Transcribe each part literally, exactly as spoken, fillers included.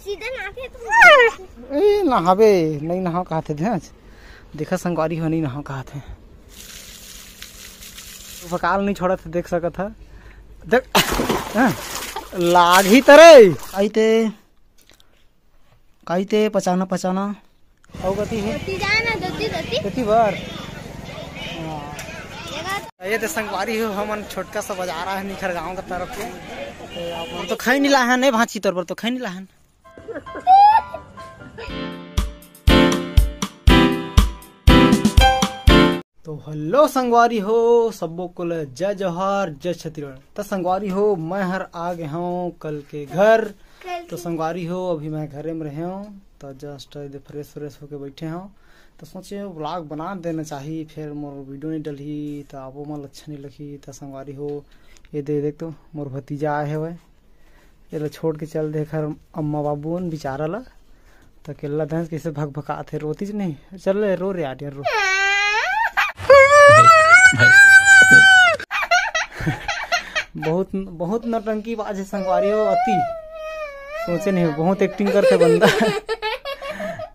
सीधा नहाथे तो ए, नहाबे, नहीं नहाव कहत हे, ध्यान से। देखा संगवारी हो, नहीं नहाव कहत हे। भकाल नहीं छोड़त हे, देख सकत हे। देख, हाँ, लागही तरे। काई ते, काई ते, पचाना, पचाना। अउ गति हे। गति जाए ना, गति, गति। गति बर। हाँ। ये तो संगवारी हो, हमन छोटका सा बाजार आए निखर गांव के तरफ के। तो आप मन तो खैनी लाहन, नहीं भांची तोर बर तो खैनी लाहन। तो हेलो संगवारी हो, सबो को ले जय जोहार, जय छत्तीसगढ़। तो संगवारी हो, मैं हर आ गए हूँ कल के घर। कल तो के संगवारी हो, अभी मैं घरे में रहे हूँ, तो जस्ट फ्रेश फ्रेश होके बैठे हूँ। तो सोचे व्लॉग बना देना चाहिए, फिर मोर वीडियो नहीं डलही, तो आपो मन अच्छा नहीं लगही। तो संगवारी हो, ये दे देख तो मोर भतीजा आए हवय, एला छोड़ के चल दे घर अम्मा बाबू मन बिचारा ला। त केल्ला धंस कैसे भकभकात हे, रोतीच नहीं। चल ले, रो रे यार, यार रो। बहुत, बहुत नौटंकी बाज है संगवारी हो, अति। सोचे नहीं, बहुत एक्टिंग करथे बंदा।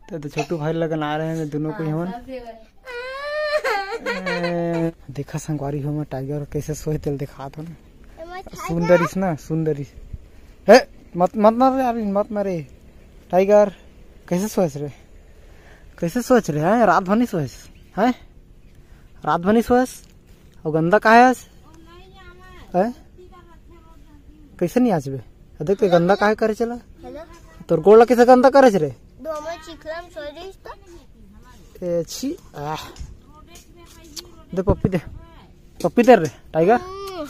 तो, तो छोटू भाई लगन आ रहे हैं दोनों को ही हमन। ए, देखा संगवारी हो, मैं टाइगर कैसे सोए तेल दिखात हो ना। सुंदरिस ना, सुंदरिस। ए, मत, मत मार रे, अरविंद, मत मारे। टाइगर, कैसे सोएस रे? कैसे सोएस रे, हैं? रात भर नहीं सोएस, हैं? रात भर नहीं सोएस? अउ गंदा काहे आस? हैं? कैसे नहीं आस बे? अ, देख तो गंदा काहे करे चला? हेलो। तोर गोड़ ला कैसे गंदा करे रे? दो में चिखला में सो रही तो। ए, छी, आह। दे पप्पी दे। पप्पी दे रे, टाइगर। हम्म।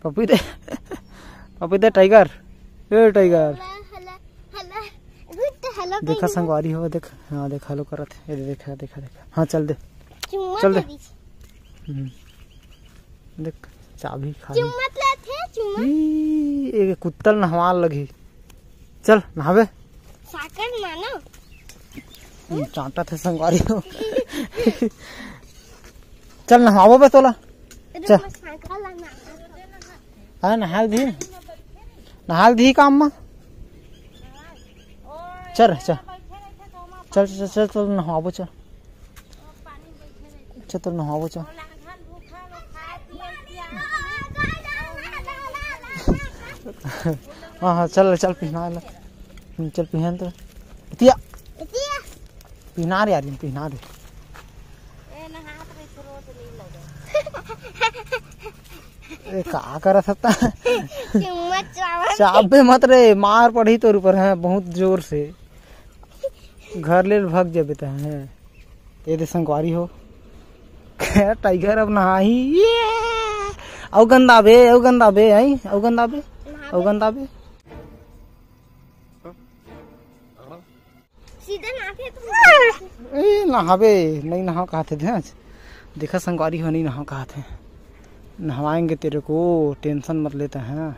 पप्पी दे। पप्पी दे, टाइगर। ए, tiger. Hello, hello, hello. Good, hello देखा कही संगवारी हो, देख। हाँ, देख, हेलो करत हे। ए, देखा, देखा, देखा। हाँ, चल दे। चुम्मा चल दे। दे दीजिए। हम्म। देख, चाबी खाली। चुम्मा तो लेथे, चुम्मा। ई, ए कुत्ता ल नहवा लगही। चल, नहाबे। साकर मानो। हम्म, चांटा थे संगवारी हो। चल, नहाबो बे तोला। रुक, चल। मैं साकर ला नहा। हाँ, नहा दी। नहा दी काम में। चल, चल। चल, चल, चल, चल, नहाबो, चल। चल, तो नहाबो, चल। हाँ, हाँ, चल, चल, पिहना ले। हम्म, चल, पिहन तो। इतिया। पिहना रे यार, पिहना रे। ए, का करत हता? चुम्मा चावल। चाबे मत रे, मार पड़ही तोर ऊपर, हैं, बहुत जोर से। घर ले भाग जाबे त, हैं। ये दे संगवारी हो। टाइगर अब नहाही। ये। अउ गंदा बे, अउ गंदा बे, आई, अउ गंदा बे, अउ गंदा बे। सीधा नहाथे तो। ए, नहाबे, नहीं नहाव कहत हे, ध्यान से। देखा संगवारी हो, नहीं नहाव कहत हे। नहवाएंगे तेरे को, टेंशन मत लेता है,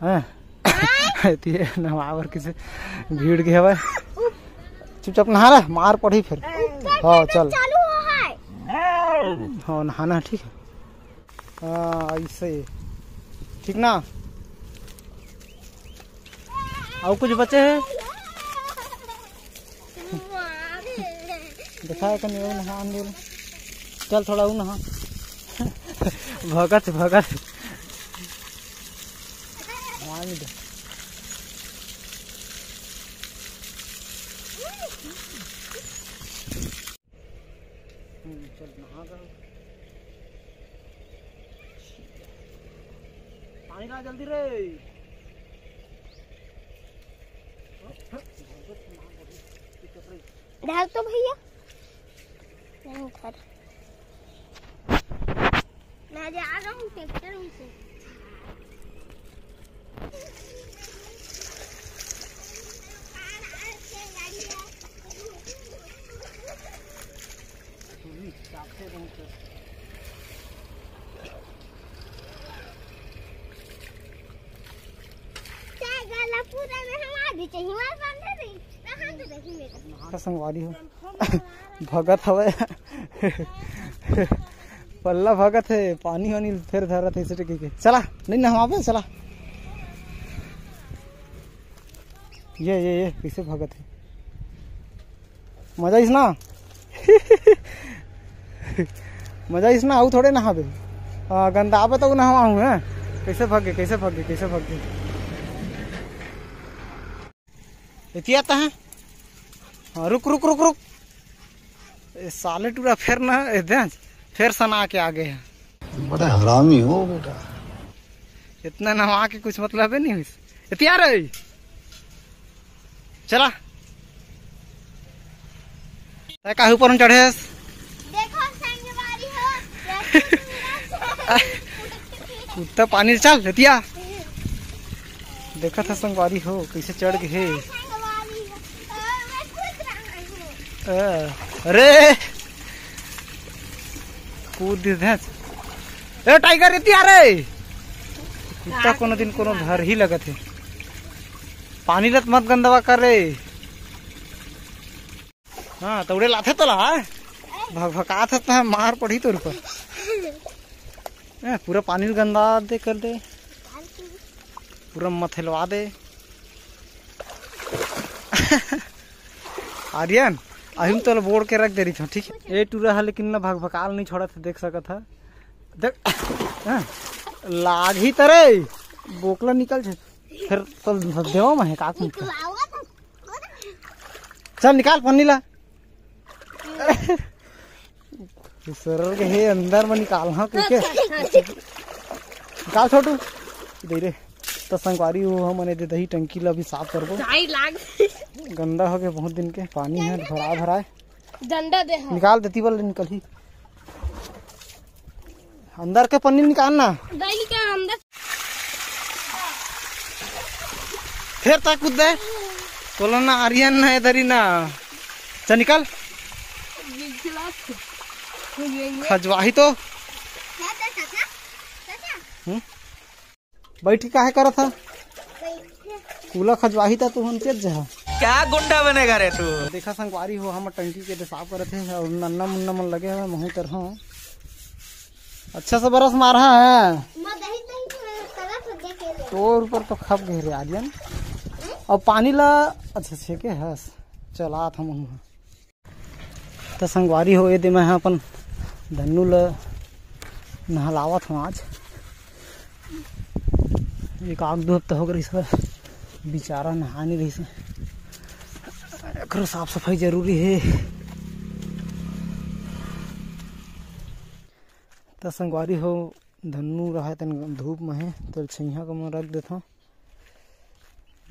हैं? ते नहवा बर किसे भीड़ के हवय। चुपचाप नहा रहा, मार पड़ही फिर। ऊपर हाँ, से चल। चालू हो है। हाँ, नहाना है, ठीक है। हाँ, ऐसे ही। ठीक ना? अउ कुछ बचे हे? दिखाए कनी अउ नहा अंदर। चल थोड़ा अउ नहा। भगत, भगत। नहा नहीं दे। हम्म, चल, नहा कर। पानी ला जल्दी रे। डाल तो भैया। नहीं उठा रहा। मैं जा रहा हूँ ट्रैक्टर में से। पूरा में हम आदमी चाहिए, हमारे पास नहीं। तो हम तो देखेंगे। संगवारी हो। भगत हवय। पल्ला भगत हे, पानी वानी फेर धरत हे, इसे टिके के। चला, नहीं नहवाबे, चला। ये ये ये कैसे भगत हे। मजा आइस ना? मजा आइस ना? अउ थोड़े नहाबे। आ, गंदा आबे तो नहाहूँ, हैं? कैसे भगे, कैसे भगे, कैसे भगे? एतिया त है। हाँ, रुक रुक रुक रुक। ए साले टूरा फेर ना, ए दे, फेर सना के आगे है। बड़ा हरामी हो बेटा। इतना नहा के कुछ मतलब है नहीं हुई। एतिया रे। चला। तै काहे ऊपर में चढ़ेस? देखो संगवारी हो। कुत्ता पानी चल, एतिया। देखत ह संगवारी हो, कैसे चढ़ गे हे। संगवारी हो। मैं खुद रहा हूँ। अ, अरे। कूद दे। ए, टाइगर, एतिया रे। कुत्ता कोनो दिन कोनो धरही लगत हे। पानी ल त मत गंदवा कर रे। हाँ, त उड़े लाथे तोला, हाँ? भकभकात हस त मार पड़ही तोर ऊपर। ए, पूरा पानी ल गंदा दे कर दे। पूरा मथेलवा दे। आर्यन, अभी तोला बोड़ के रख दे रही हूँ, ठीक है? ए टूरा ह लेकिन ना भकभकाल नहीं छोड़त हे, देख सकत ह। देख, हाँ, लागही तरे, बोकला निकल छे। फिर तो देवा में है, का कुछ? चल निकाल पन्नी ला। सरल के हे अंदर में निकाल, हाँ, कइके? निकाल छोटू। दे रे। त संगवारी हो, हमन ए दे दही टंकी ला भी साफ करबो। जाई लाग। गंदा हो गया बहुत दिन के, पानी है भरा भरा है। डंडा दे हाँ। निकाल देती बल निकलही। अंदर के पन्नी निकाल ना। दही के अंदर। फिर तक कूद दे। तोला ना आर्यन ना इधर ही ना। चल निकल। खजवाही तो। हम्म? बैठी काहे करत ह? कूला खजवाही त तू हम तेज जहा। क्या गुंडा बनेगा रे तू? देखा संगवारी हो, हम टंकी के दे साफ करत हे और नन्ना मुन्ना मन लगे हवे, महू तरह। अच्छा से बरस मारहा है। तोर ऊपर तो खप गए रे आर्यन। अब पानी ला अच्छा छेके हस। चल आत हम। त संगवारी हो, ए दे मैं ह अपन धन्नू ल नहलावत हूँ आज। एक आध दो हफ्ता हो गए रहिस, बेचारा नहा नहीं रहिस। एकरो साफ सफाई जरूरी है। त संगवारी हो, धन्नू रहा तन धूप में है, तो छइहा को मैं रख देता हूँ।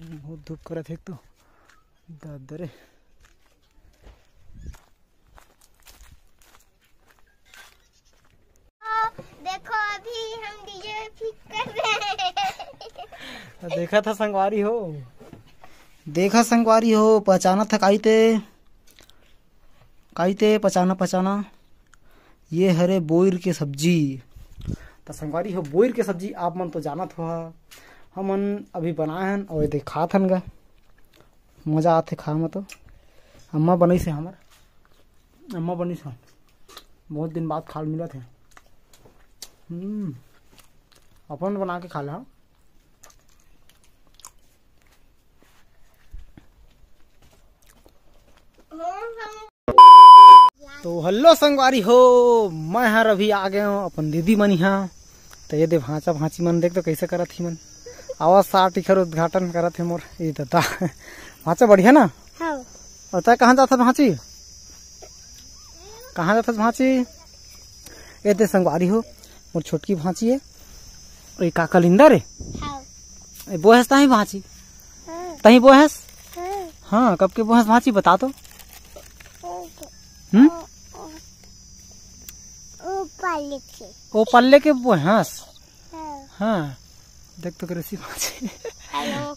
बहुत धूप करत है एक तो। दादा रे। देखो, अभी हम डीजे फिट कर रहे हैं। देखा था संगवारी हो, देखा संगवारी हो, पहचाना था काई ते, काई ते पहचाना, पहचाना। ये हरे बोइर के सब्जी। त संगवारी हो, बोइर के सब्जी आप मन तो जानत हो, हमन अभी बनाए हन और ये खात हन गा। मजा आथे खाए में तो। अम्मा बनइस हे हमर, अम्मा बनइस हे। बहुत दिन बाद खाल मिलत हे। हम्म, अपन बना के खा ले, हाँ। तो हेलो संगवारी हो, मैं हर अभी आ गए हूँ अपन दीदी मन यहाँ। तो ये दे भांचा भांची मन देख तो कैसे करत ही मन। आवाज साठ इखर उद्घाटन करत हे मोर। ये दादा भांचा बढ़िया ना? हाँ। और तै कहाँ जाथस भांची? कहाँ जाथस भांची? ए दे संगवारी हो, मोर छोटकी भांची है। ए का कलिंदर है? हाँ। ए बोहस ताही भांची? हाँ। ताही बोहस? हाँ। हाँ, कब के बोहस भांची बता तो। हाँ। हम्म? ओ, ओ, ओ पल्ले के। ओ पल्ले के बोहस? हाँ। हाँ। देख तो कृषि भांची। हेलो।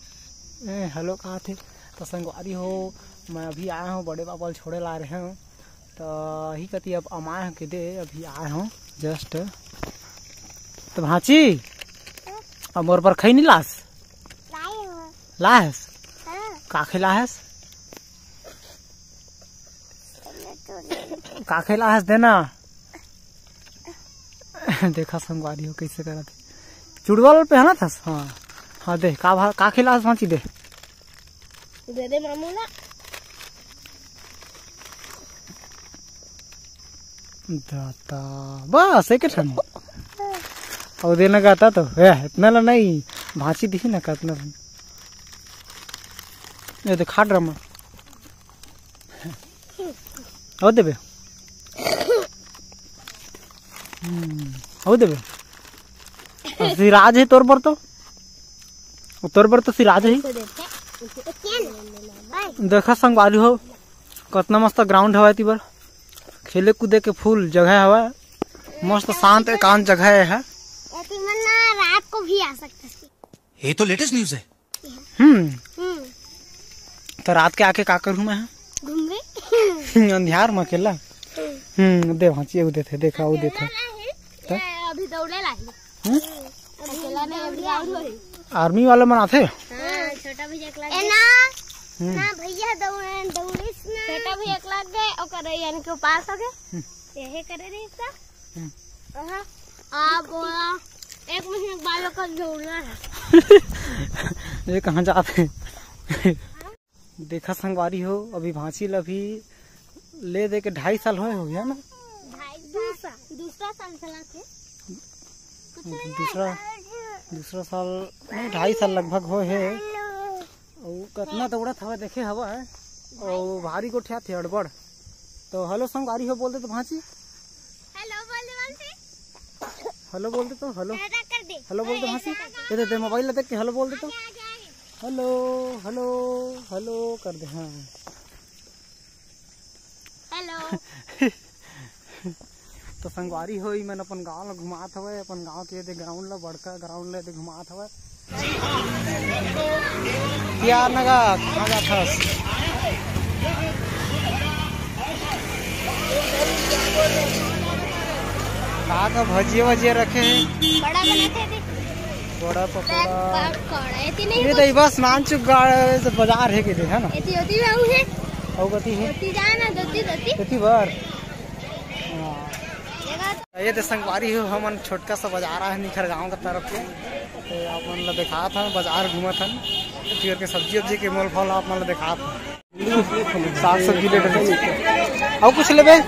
ए, हेलो कहा थे। तो संगवारी हो, मैं अभी आया हूँ, बड़े बाबा ल छोड़े ला रहे हूँ। तो ही कती अब अमाए हूँ के दे, अभी आया हूँ just। तो भांची, अब मोर बर खई नहीं लास? लाई हूँ। लाहस? हाँ। का खई लाहस? का खिलाहस देना। देखा संगवारी हो कैसे करत हे। चुड़वा ल पहनत हस? हाँ। हाँ दे, का भा-, का खिलाहस भांची दे। दे दे मामू ला। दाता, बस एक ठन। अउ देना कहता तो, ए, इतना ला नहीं, भांची दिही ना कतना ला। ये तो खा ड्रामा। अउ देबे। हम्म, अउ देबे। अउ सिराज हे तोर बर तो। तोर बर तो सिराज हे। देखा संगवारी हो, कतना मस्त ग्राउंड हवय एती बर। खेले कूदे के फुल जगह हवय। मस्त शांत एकांत जगह हे। एती मन ना रात को भी आ सकता है। ये तो लेटेस्ट न्यूज़ है। हम्म। हम्म। तो रात के आके का करूँ मैं? घूमबे। अंधियार में अकेला। हम्म। हम्म, दे भांची, वो देथे, देखा, वो देथे। अकेला नहीं, तो? ये अभी दौड़े लाही। हम्म? अकेला नहीं, अभी दौड़ रही। आर्मी वाला मन आथे? हाँ, छोटा भैया एकला ए ना। हम्म। ना भैया दौड़े, दौड़िस ना। छोटा भैया एकला गए, ओकर यानी कि उपास हो गए। हम्म। यही करे रही इसका। हम्म। हाँ। आ, बोला, एक महीने के बाद ओकर दौड़ना है। ये कहाँ जात हे? देखा संगवारी हो, अभी भांची ला भी ले दे के ढाई साल होए हो गया ना? ढाई साल। दूसरा, दूसरा साल चला थे। कुछ नहीं दूसरा, है। दूसरा साल, नहीं, ढाई साल लगभग होए हे। अउ कतना दौड़त हवय, देखे हवय। अउ भारी गोठियात हे अड़बड़। तो हेलो संगवारी हो बोल दे तो भांची। हेलो बोल दे भांची। हेलो बोल दे तो, हेलो। दादा कर दे। हेलो बोल दे भांची। दादा कर दे। ये दे, दे मोबाइल ला देख के हेलो बोल दे तो। आगे, आगे, आगे। हेलो, हेलो, हेलो कर दे, हाँ। हेलो। तो संगवारी हो, ई मन अपन गांव ला घुमात हवय, अपन गांव के दे ग्राउंड ला, बड़का ग्राउंड ला दे घुमात हवय। यार नगा, कहाँ जात हस? का का भजिया वजिया रखे हे? बड़ा बनात हे देख। बड़ा पकौड़ा। पकौड़ा, एती नहीं ये कुछ। दही बस नान चुप गाड़ से बाजार हे के दे, है ना? एती होती बाबू है। अउ कती हे? होती जाए ना, दोती, दोती। कती बार? हाँ। ये तो संगवारी हो, हमन छोटका सा बाजार आहे निखर गांव के तरफ के। तो आप मन ला देखात हन, बाजार घूमत हन, फिर के सब्जी उब्जी के मोल भाव आप मन ला देखात हन। साग सब्जी ले डरे। अउ कुछ लेबे?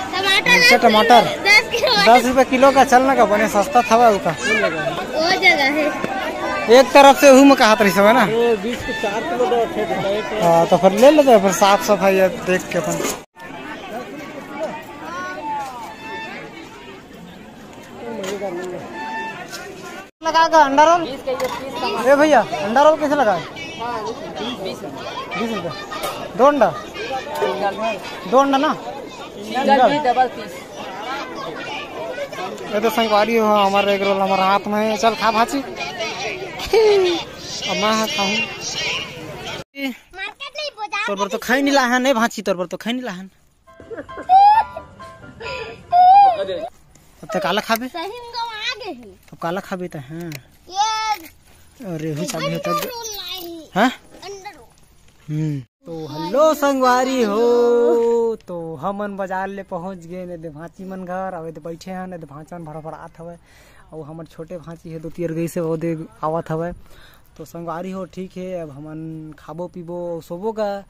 टमाटर मिर्चा, टमाटर। दस किलो। दस रुपया किलो का, चल ना का, बने सस्ता थवा उ का। वो जगह है। एक तरफ से हूँ मैं कहत रही सब, है ना? वो बीस के चार किलो दो ठे देता है, एक तरफ हाँ, तो फिर ले लेते हैं, फिर साफ सफाई है, देख के अपन। लगा का अंडा रोल? ए भैया, अंडा रोल कैसे लगा है? बीस रुपये। दो अंडा? दो अंडा ना? सिंगल भी, डबल पीस। ये तो संगवारी हो, हमारे एग रोल हमारे हाथ में है। चल खा भांची। अब मैं हाँ खाऊं। मार्केट नहीं, बाजार तोर बर तो खाई नहीं लाहन, ए भांची, तोर बर तो खाई नहीं लाहन। अब तो काला खाबे? सही में गवा गए हैं। अब काला खाबे तो, हाँ। ये अरे, हु चाबी होता। रोल लाई। हाँ? अंडा रोल। हम्म। तो हेलो संगवारी हो, तो हमन बाजार ले पहुंच गए ने दे भांची मन घर। अबे तो बैठे हैं ने दे भांचा मन भरा भरा आत हवे। अउ हमर छोटे भांची हे दो तीर गई से वो दे आवत हवे। तो संगवारी हो, ठीक है, अब हमन खाबो पीबो अउ सोबो गा।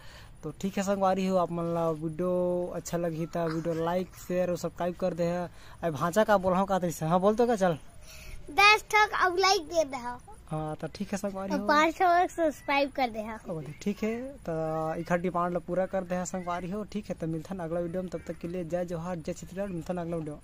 तो ठीक है संगवारी हो, आप मन ला वीडियो अच्छा लगही त वीडियो लाइक, शेयर अउ सब्सक्राइब कर दे। अब भांचा का बोलहूँ का तैसे, हाँ बोल तो का, चल। दस ठक अब लाइक दे दे। हाँ, तो ठीक है संगवारी हो। पाँच सौ सब्सक्राइब कर दे। ओ, तो ठीक है, तो इखर डिमांड ला पूरा कर दे संगवारी हो। ठीक है, तो मिलथन अगला वीडियो में, तब तक के लिए जय जोहार, जय छत्तीसगढ़, मिलथन अगला वीडियो में।